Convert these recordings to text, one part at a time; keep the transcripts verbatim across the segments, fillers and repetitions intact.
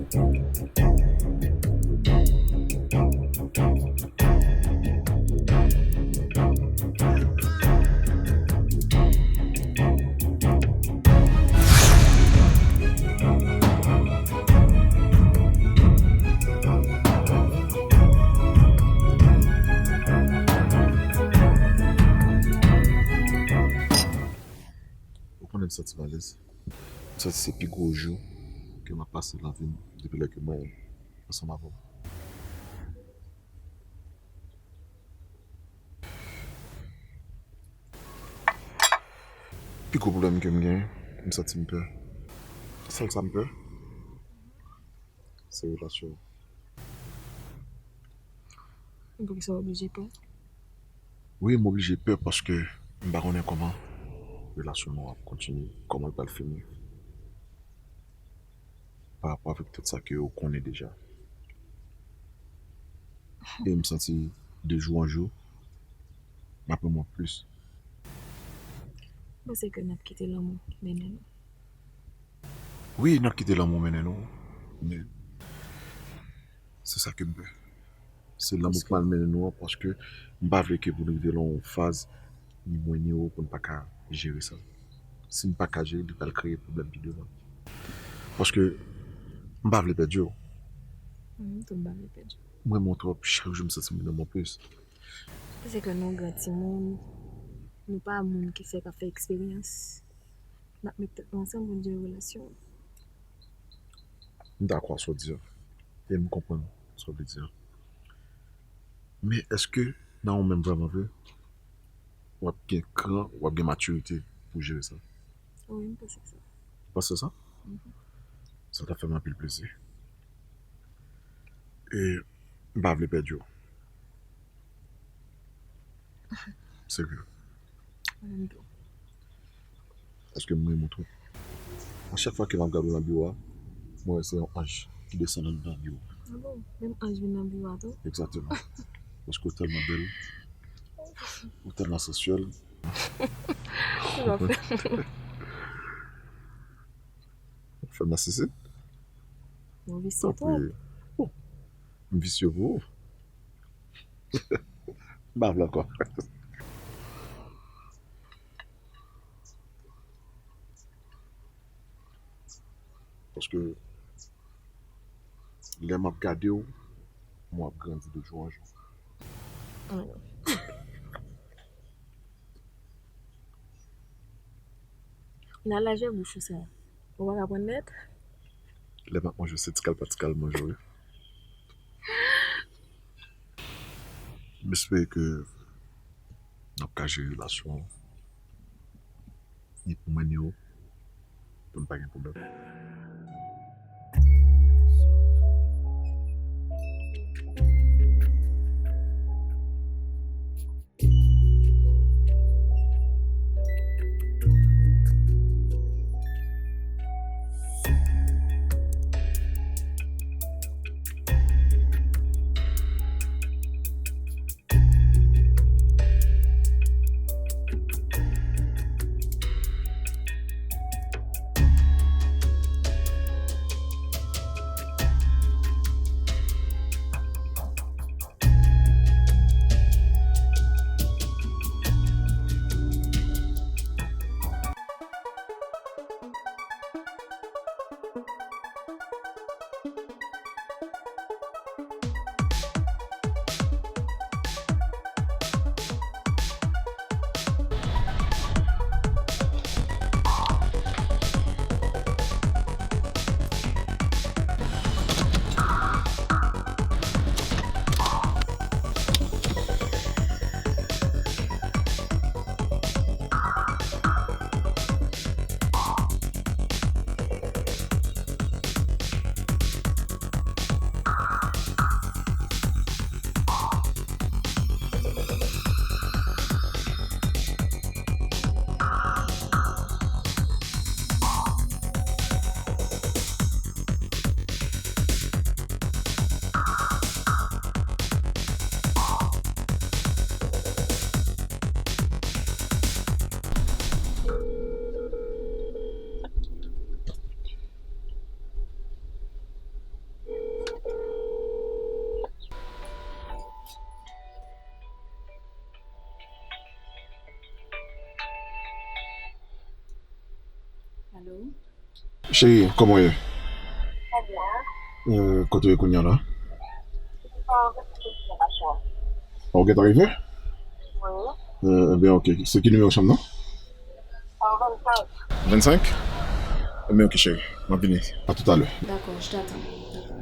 Ou konnen m santi m alèz. M santi se pi gwo jou ke m ap pase nan vi m depi lè ke mwen ansanm avè w. Pi gwo pwoblèm ke m genyen, m santi m pè. Sèl sa m pè, se relasyon an. E poukisa w oblije pè? Wi, m oblije pè paske m pa konnen kòman relasyon nou ap kontinye, kòman l pral fini. Pa rapò avèk tout sa ke ou konnen deja. E m santi de jou an jou, m ap renmen w plis. M panse ke n ap kite lanmou mennen nou. Wi, n ap kite lanmou mennen nou. Men se sa ke m pè. Se lanmou k pral mennen nou an, paske m pa vle ke pou nou rive nan yon faz, ni mwen ni ou, pou n pa ka jere sa. Si n pa ka jere, li pral kreye pwoblèm pi devan. Paske m pa vle pèdi w. Mwen menm tou, m pa vle pèdi w. Mwen renmen w twòp, chak jou m santi m renmen w plis. Se ke nou gran timoun, nou pa moun ki fèk ap fè eksperyans. N ap met tèt nou ansanm pou n jere relasyon an. M dakò ak sa w di a. E m konprann sa w vle di a. Men èske nan ou menm vrèman vre, w ap gen kran, w ap gen matirite pou jere sa? Wi, m panse sa. Ou panse sa? Mhm. Sa ta fè m anpil plezi. E m pa vle pèdi w. Serye. Mwen menm tou. Paske m renmen w twòp. A chak fwa ke m ap gade w nan biwo a, mwen wè se yon anj ki desann anndan biwo a. A bon? Menm anj vin nan biwo a tou? Egzakteman. Paske w tèlman bèl, w tèlman sansyèl. Ou fè m nasisi? Ou visye twòp. Oh, m visye pou ou. M pa vle ankò. Paske lè m ap gade w, mwen ap grandi de jou an jou. Nan lajè bouch ou sa, ou pa ka pran nèt? Lè m ap manje, se ti kal pa ti kal manje, wi. M espere ke n ap ka jere relasyon an. Ni pou mwen, ni ou, pou n pa gen pwoblèm. Cheri, kòman w ye? Euh, kote w ye kounye a la? Ah, ou gentan rive? Euh, ebyen, ok. Se ki nimewo chanm nan? Vennsenk. Vennsenk? Ebyen, ok, cheri. M ap vini. A toutalè. D'accord, je t'attends. D'accord.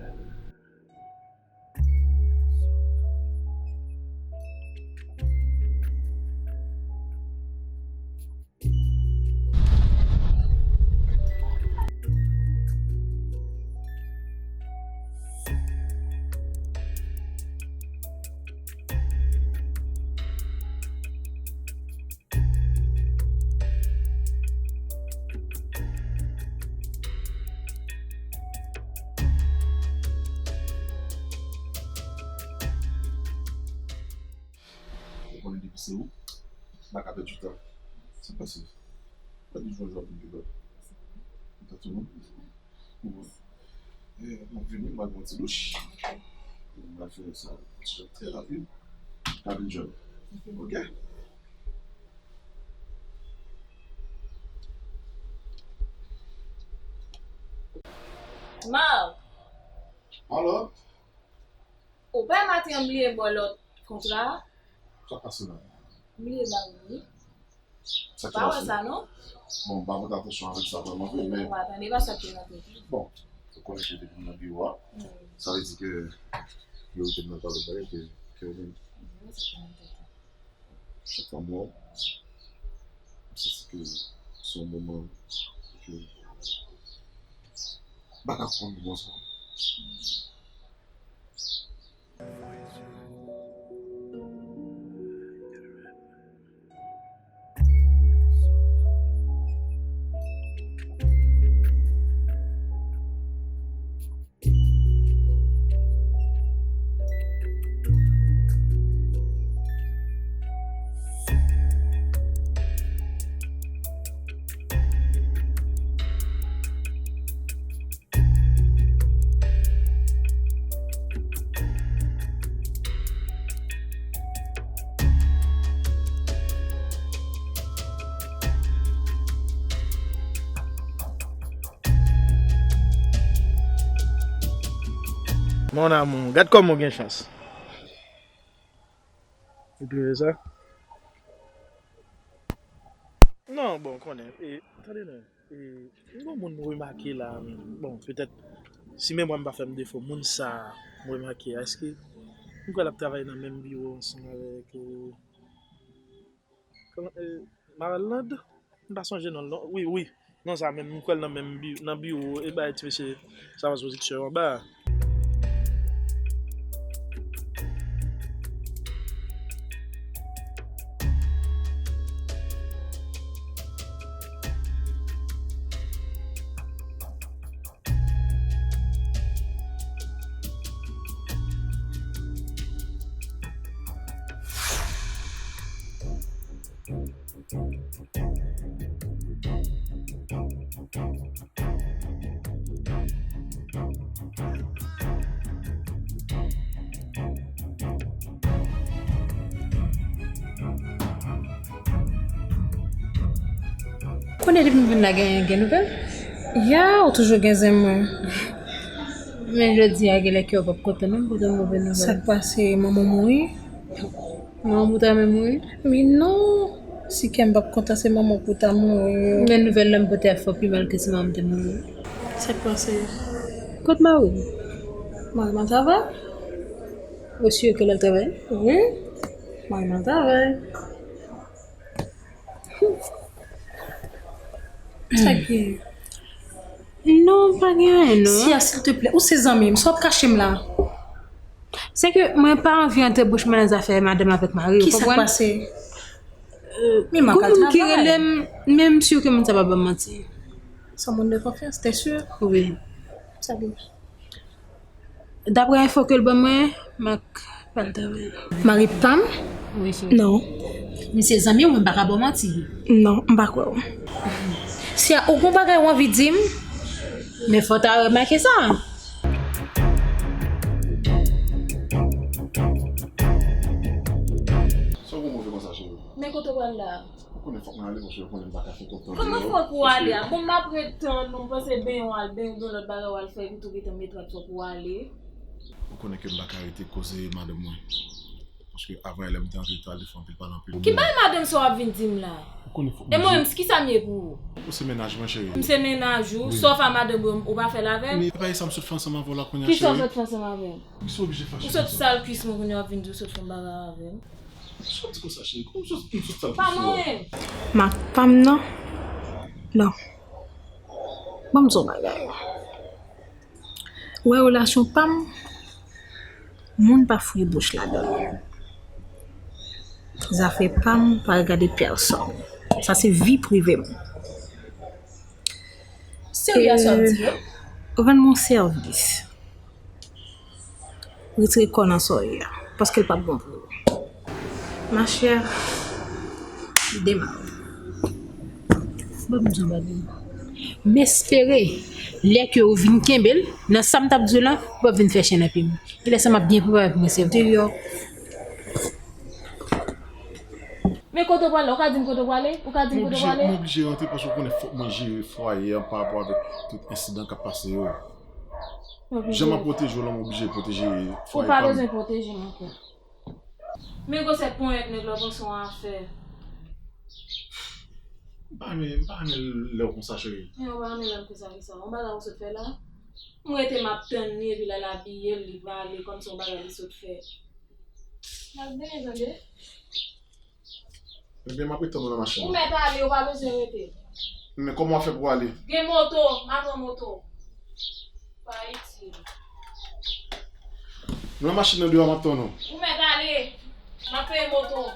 Ou konnen depi se ou, m pa ka pèdi tan. Sa k pase? Pa di jwa jwa pou m pi lòt. Ou pa tou non? Bon. Eh, m ap vini, m al pran ti douch. M al fè sa, ti jan trè rapid. Rapid jòb. Ok? Marc, Alò? Ou pa maten an bliye ba w lòt kontra a? Sa k pase la? M bliye ba ou wi. Sa ki pase? Pa wè sa non? Bon, m pa pote atansyon avèk sa vrèman vre, men. Ou pa tande pa sa k te nan tèt ou. Bon, ou konnen ke depi m nan biwo a, sa vle di ke priyorite m nan pa lòt bagay ke, ke ou menm. Sa ki nan tèt ou. Chak fwa m wè w, m santi ke se yon moman ke m pa ka pran yon moman san ou. Mon amour, gad kòman w gen chans. Ou bliye sa? Non, bon, konnen. E, tande non. E, m gon moun m remake la, bon, petèt, si memwa m pa fè m defo, moun sa a m remake a, èske m kwè l ap travay nan menm biwo ansanm avèk, e, kòman, e, Maralande? M pa sonje non l non. Wi, wi. Non sa menm, m kwè l nan menm bi-, nan biwo, e bay ti mesye sa pase pwodiksyon anba a. Konnen depi m vin la gen, gen nouvèl? Ya, ou toujou gen zen mwen. Men jodi a, genlè kè w p ap kontan non, m pote w move nouvèl. Sa k pase, manman w mouri? Manman m pou ta renmen mouri? Men non, si kè m p ap kontan, se manman w pou ta mouri. Men nouvèl la m pote a fò pi mal ke si manman m te mouri. Sa k pase? Kot mari w? Mari m al travay. Ou si ke l al travay? Wi, mari m al travay. Sa k gen? Non, pa gen anyen, non. Siya, silteplè, ou se zanmi m, sa w ap kache m la? Se ke mwen pa anvi antre bouch mwen nan zafè madanm avèk mari, ou konprann? Kisa k pase? Euh, men gon moun ki rele m, men m si ke moun sa pa ban m manti. Se yon moun de konfyans, t'es sûr? Wi. Sa byen. Daprè enfo ke l ban mwen, m ak pa l travay. Mari pa m? Wi, cheri. Non. Misye zanmi w, mwen pa ka ba w manti. Non, m pa kwè w. Siya, ou gon bagay ou anvi di m? Men fò w ta remake sa. Sa w gon move konsa, cheri? Men kote w pral la? Konnen fòk mwen ale paske yo konnen m pa ka fè twòp tan deyò. Kòman fòk ou ale a? Bon, m ap ret tann ou, m panse benyen w al benyen, gen lòt bagay w al fè, epi tou gentan met rad fòk ou ale. Ou konnen ke m pa ka rete koze madanm mwen. Paske avan yè lè m te antre, li t al te fè anpil pale anpil. Ki bagay madanm sa w ap vin di m la? Ou konnen fòk mwen. E mwen menm, kisa m ye pou ou? Ou se mennaj mwen, cheri. M se mennaj ou, sa w fè a madanm ou, ou pa fè l avè m? Men e pa sa m sot fè ansanm avè w la kounye a, cheri. Kisa w sot fè ansanm avè m? Ou sot sal kwis mwen kounye a w ap vin di w sot fè yon bagay avè m. Sa w di konsa, cheri? Kòman w sot, m sot sal kwis ou a? Pa manyen m. Mak pa m nan. Non. Ban m di w yon bagay. Ou wè relasyon pa m, moun pa fouye bouch ladan l. Zafè pa m pa regade pèsonn. Sa se vi prive m. Serye sa w di yo? Ou rann mwen sèvis. Retire kò nan sa w ye a, paske l p ap bon pou ou. Ma chère, demare. Ban m di w bagay. M espere, lè ke ou vin kenbe l, nan sa m t ap di w la, ou p ap vin fè chen nan pye m. E lè sa m ap byen prepare pou mwen sèvi w. Men kote w prale? Ou ka di m kote w prale? Ou ka di m kote w prale? M oblije rantre paske w konnen fòk mwen jere fwaye an pa rapò avèk tout ensidan k ap pase yo. Jan m ap pwoteje w la, m oblije pwoteje fwaye pa m. Ou pa bezwen pwoteje m ankò. Men gwosè ponyèt nèg la panse yon afè. M pa renmen, m pa renmen lè w konsa, cheri. Men ou pa renmen lè m konsa ki sa? Yon bagay ou sot fè la? M rete m ap tann li, epi lè l abiye l, li prale, kòmsi yon bagay li sot fè. L ap vini, tande. Ebyen, m ap ret tann ou nan machin nan. Ou mèt ale, ou pa bezwen rete. Men kòman w ap fè pou w ale? Gen moto, m a pran moto. Pa itil. M nan machin nan deyò, m ap tann ou. Ou mèt ale, m ap peye moto.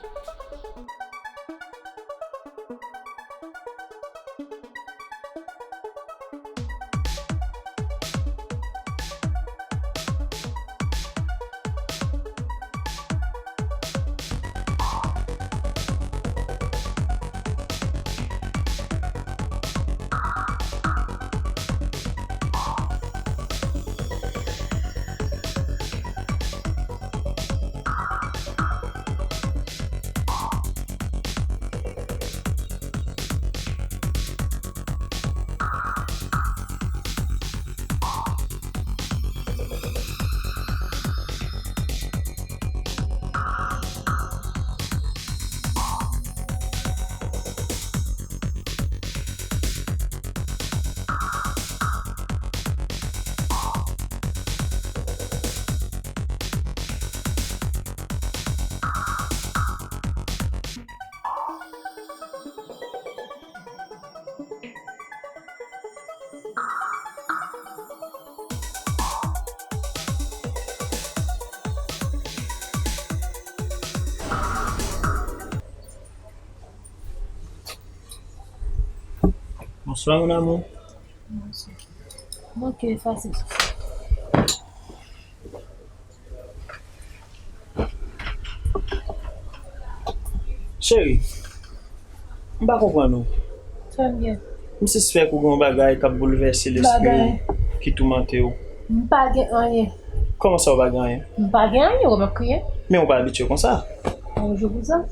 Bonsoir, mon amour. Ok, fasil. Cheri, m pa konprann ou. Sa m gen? M sispèk ou gen yon bagay k ap boulvèse lespri w, ki toumante w. M pa gen anyen. Kòman sa ou pa gen anyen? M pa gen anyen, ou wè m ap kriye. Men ou pa abitye konsa. Yon jou pou sa.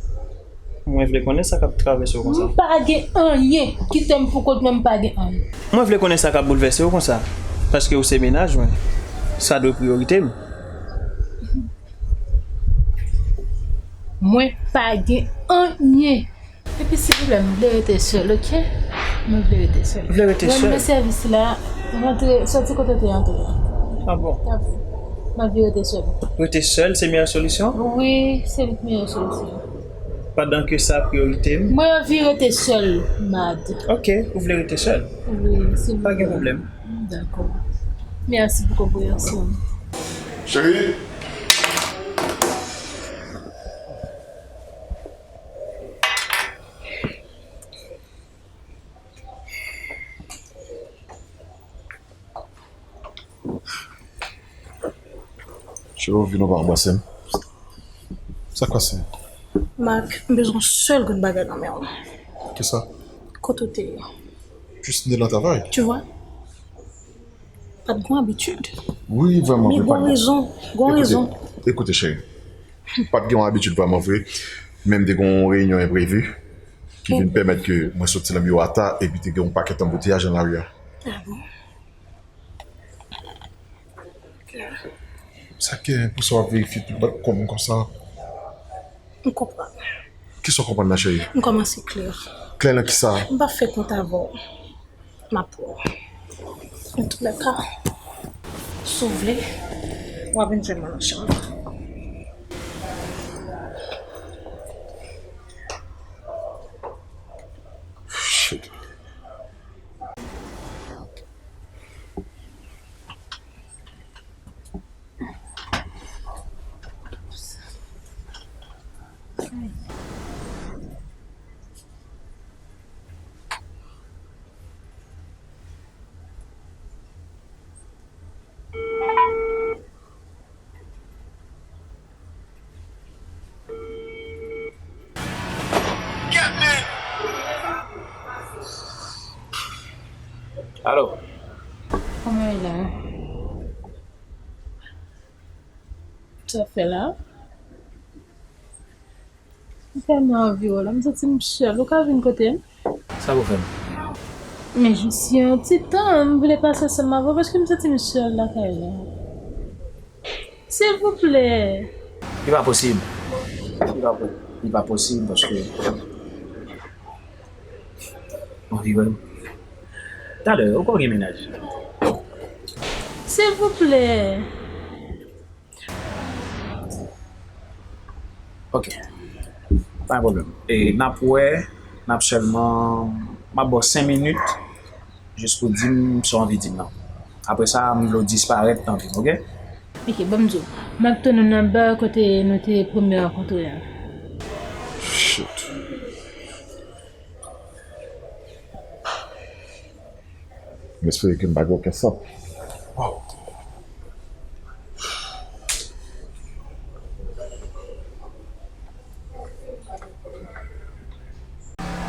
Mwen vle konnen sa k ap travèse w konsa. M pa gen anyen. Kite m pou kont mwen, m pa gen anyen. Mwen vle konnen sa k ap boulvèse w konsa. Paske ou se mennaj mwen. Sa dwe priyorite m. Mwen pa gen anyen. Epi silvouplè, m vle rete sèl, oke? Mwen vle rete sèl. Ou vle rete sèl? Mwen nan sèvis la, rantre, sòti kote w te antre a. Ah bon? Ah bon. Mwen vle rete sèl. Rete sèl, se meyè solisyon? Wi, se li k meyè solisyon. Pandan ke sa priyorite m. Mwen anvi rete sèl, Mad. Oke, ou vle rete sèl? Wi, silvouplè. Pa gen pwoblèm. Dakò. Mèsi pou konpreyansyon w. Cheri! Cheri, ou vin ou pa anbrase m. Sa k pase? Marc, m bezwen yon sèl grenn bagay nan men w. Kisa? Kote w te ye? Jis m te nan travay. Tu vois? Pa t gen yon abitid. Wi, vrèman vre, pa t gen. Men gon rezon, gon rezon. Ekoute, ekoute, cheri. Pa t gen yon abitid vrèman vre, men m te gen yon reyinyon enprevi. ki vin pèmèt ke mwen soti nan biwo a ta epi te gen yon pakèt anbouteyaj nan lari a. Ah bon? Ok. Sa k gen pou sa w ap verifye tout bank kò m konsa? M konprann. Kisa w konprann nan, cheri? M kòmanse klè. Klè nan kisa? M p ap fè kont avè w. M ap pran w. Antoulèka, si w vle, w a vin jwenn mwen nan chanm. Shit. Alo. Kòman w ye la? Sa w fè la? M tèlman anvi w la, m santi m sèl. Ou ka vin kote m? Sa pou fè m? Men jis yon ti tan, m vle pase ansanm avè w paske m santi m sèl lakay la. Silvouplè. Li pa posib. Li pa po-, li pa posib paske m anvi wè m. Talè, ou konn gen mennaj? Silvouplè. Ok. Pa gen pwoblèm. E n ap wè, n ap sèlman, m ap ba w senk minit, jis pou di m sa w anvi di m nan. Apre sa, m vle w disparèt nan vi m, ok? Ok, ban m di w. M ap tann ou nan ba kote nou te premye rankontre a. Shit. M espere ke m pa gen okenn sant. Waw.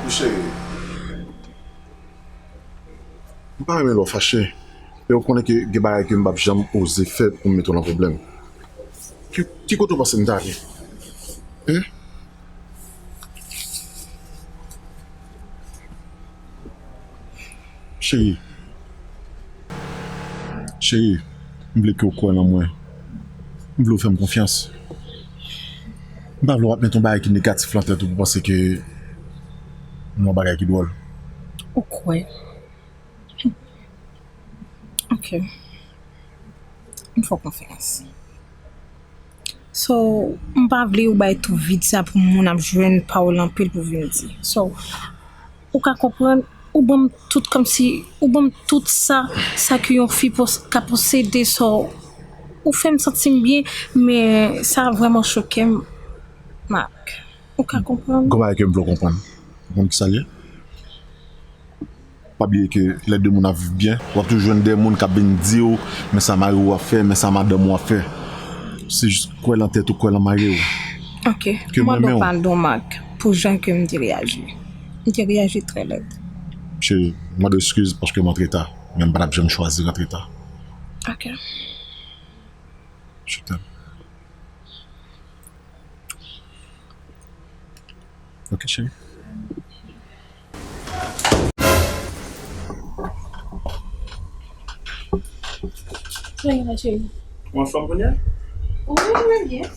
Wi, cheri. M pa renmen lè w fache. E w konnen ke gen bagay ke m p ap janm oze fè pou m mete w nan pwoblèm. Ki, ki kote w panse m t ale? Hein? Cheri. Cheri, m vle ke w kwè nan mwen. M vle w fè m konfyans. M pa vle w ap met yon bagay ki negatif nan tèt ou pou w panse ke m yon bagay ki dwòl. Ou kwè? Ok. M fè w konfyans. So, m pa vle ou bay tou vid sa pou moun ap jwenn pawòl anpil pou vin di. So, ou ka konprann, ou ban m tout kòmsi, ou ban m tout sa, sa ke yon fi pos-, ka posede. So, ou fè m santi m byen, men sa vrèman choke m, Marc. Ou ka konprann? Gon bagay ke m vle w konprann. Ou konn ki sa l ye? Pa bliye ke lè de moun ap viv byen, w ap toujou jwenn de moun k ap vin di w, men sa mari w ap fè, men sa madanm ou ap fè. Se jis kwè lan tèt ou, kwè lan mari w. Ok. Ke mwen menm. Mande w padon, Marc, pou jan ke m te reyaji. M te reyaji trè lèd. Cheri, mande eskiz paske m antre ta, men m pa t ap janm chwazi rantre ta. Ok. Je t'aime. Ok, cheri. Kòman w ye la, cheri? Ou anfòm kounye a? Wi, mwen byen.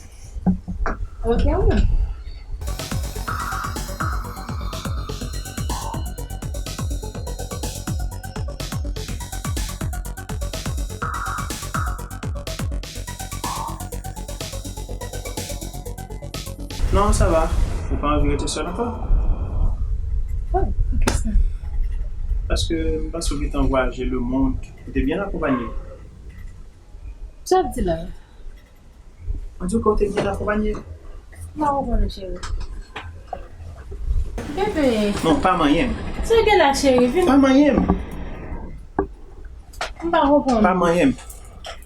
Ok, ou menm? Non, sa va. Ou pa anvi rete sèl ankò? Oh, poukisa? Paske m panse w gentan vwayaje lemonn. Ou te byen akonpanye. Sa w ap di la? Mwen di w ke w te byen akonpanye. M pa konprann ou, cheri. Bebe. Non, pa manyen m. Sa w gen la, cheri? Vin. Pa manyen m. M pa konprann. Pa manyen m.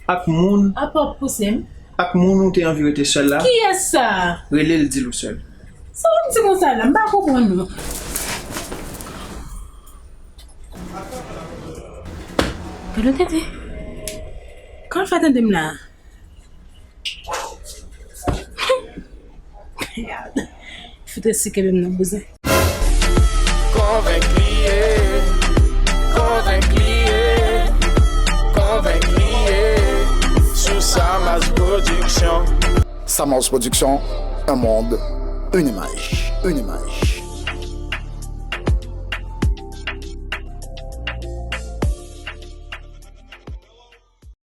Ak moun. Apa w ap pouse m? Ak moun ou te anvi rete sèl la. Kiyès sa? Rele l, di l ou sèl. Sa w ap di konsa la? M pa konprann ou. Gade w tete. Kòman l fè tande m la? Fout resi kenbe m nan bouzen. Tamals Production, un monde, une image, une image.